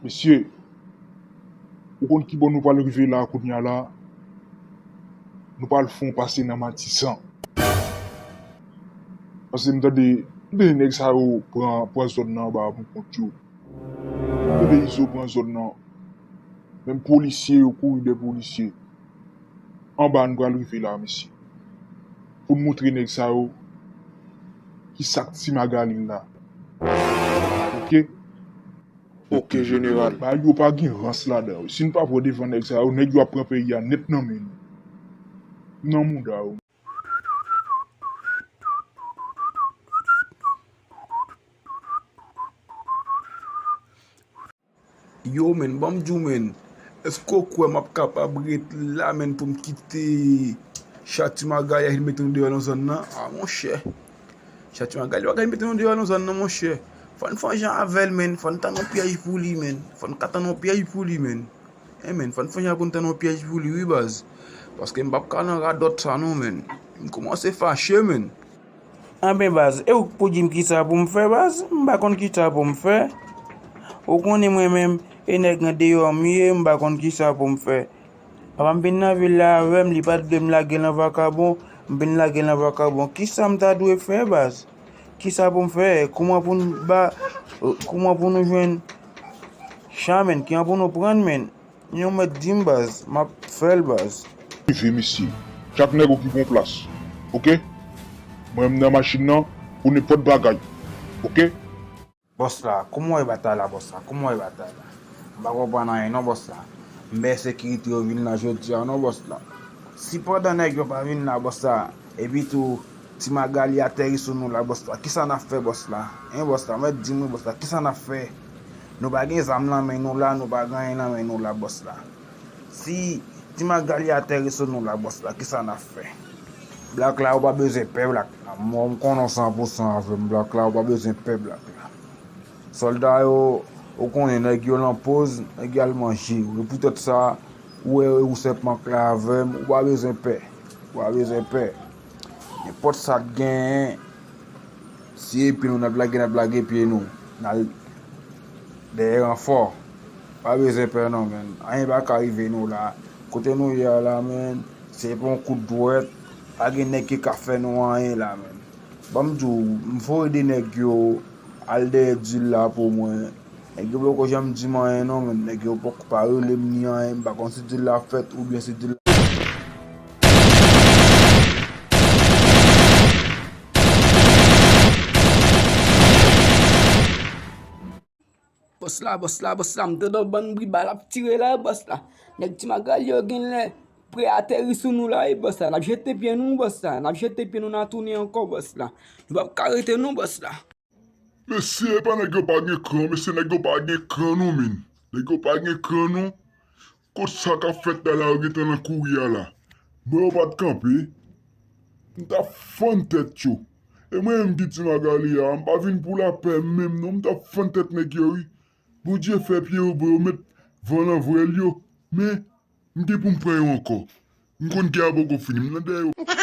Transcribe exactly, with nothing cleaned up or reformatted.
Mesye, ou konn ki bò nou pral rive la kounye a la? Nou pral fè yon pase nan Matisan. Paske m tande, m tande nèg sa yo pran, pran zòn nan anba pou kont yo. M tande Izo pran zòn nan. Menm polisye yo kouri dèyè polisye. Anba nou pral rive la, mesye. Pou n montre nèg sa yo ki sa k Ti Magali la. Oke? Oke, jeneral. Bagay yo pa gen rans ladan yo. Si n pa pran devan nèg sa yo, nèg yo ap pran peyi a nèt nan men nou. Nan mouda yo. Yo, menn, ban m di w, menn. Èske w kwè m ap kapab ret la, menn, pou m kite Chati Magali al mete nou deyò nan zòn nan? A, monchè. Chati Magali pa ka mete nou deyò nan zòn nan, monchè. Fò n fè yon jan avè l, menn. Fò n tann yon pyèj pou li, menn. Fò n ka tann yon pyèj pou li, menn. Hein, menn, fò n fè yon jan pou n tann yon pyèj pou li, wi, baz. Paske m p ap ka nan radòt sa, non, menn. M kòmanse fache, menn. Anben baz, e ou k pou di m kisa pou m fè baz? M pa konn kisa pou m fè. Ou konnen mwen menm, e nèg andeyò m ye, m pa konn kisa pou m fè. Papa m vin nan vil la avè m, li pa t vle m lage l nan vakabon, m vin lage l nan vakabon. Kisa m ta dwe fè baz? Kisa pou m fè? Kouman pou n ba, kouman pou nou jwenn chan, menn? Kijan pou nou pran l, menn? Yon mèt di m baz, m ap fè l baz. Rive mesye. Chak nèg okipe yon plas. Oke? Mwen m nan machin nan pou nenpòt bagay. Oke? Bòs la, kòman w wè batay la, bòs la? Kòman w wè batay la? M pa konprann anyen non, bòs la. M wè sekirite yo vin la jodi a non, bòs la. Si pandan nèg yo pa vin la, bòs la, epi tou, Ti Magali atèri sou nou la, bòs la. Kisa n ap fè, bòs la? Hein, bòs la, mèt di m wi, bòs la, kisa n ap fè? Nou pa gen zam nan men nou la, nou pa gen anyen nan men nou la, bòs la. Si Ti Magali atèri sou nou la, bòs la, kisa n ap fè? Black la, ou pa bezwen pè, Black la. Mwen, m konnen w san pou san avè m, Black la, ou pa bezwen pè, Black la. Sòlda yo, ou konnen, nèg yo lan poz, nèg yo al manje. E poutèt sa, ou wè ou sèpman klè avè m, ou pa bezwen pè. Ou pa bezwen pè. Nenpòt sa k genyen, si e pye nou n ap lage, n ap lage pye nou. N al dèyè ranfò. Pa bezwen pè non, menn. Anyen pa ka rive nou la. Kote nou ye a la, menn, se pou yon kout dwèt. Pa gen nèg ki ka fè nou anyen la, menn. Ban m di w, m voye de nèg yo al dèyè dil la pou mwen. Nèg yo poko janm di m anyen non, menn. Nèg yo poko pa rele m ni anyen. M pa konn si dil la fèt oubyen si dil la Bòs la, bòs la, bòs la, m tande yon bann bri bal ap tire la, bòs la. Nèg Ti Magali yo genlè pre atèri sou nou la, wi, bòs la. N ap jete pye nou, bòs la. N ap jete pye nou, n a tounen ankò, bòs la. Nou p ap ka rete non, bòs la. Mesye, epa nèg yo pa gen kran, mesye, nèg yo pa gen kran non, menn. Nèg yo pa gen kran non. Kot sa k ap fèt la, la yo gentan nan kouri a la. Bon, yo pa t kanpe. M t ap fann tèt yo. E mwen menm ki Ti Magali a, m pa vin pou lapè menm non, m t ap fann tèt nèg yo wi. Bondye fè pye yo bon, yo met van nan vwèl yo. Men, m gen pou m pran yo ankò. M konn gè a poko fini, m nan dèyè yo.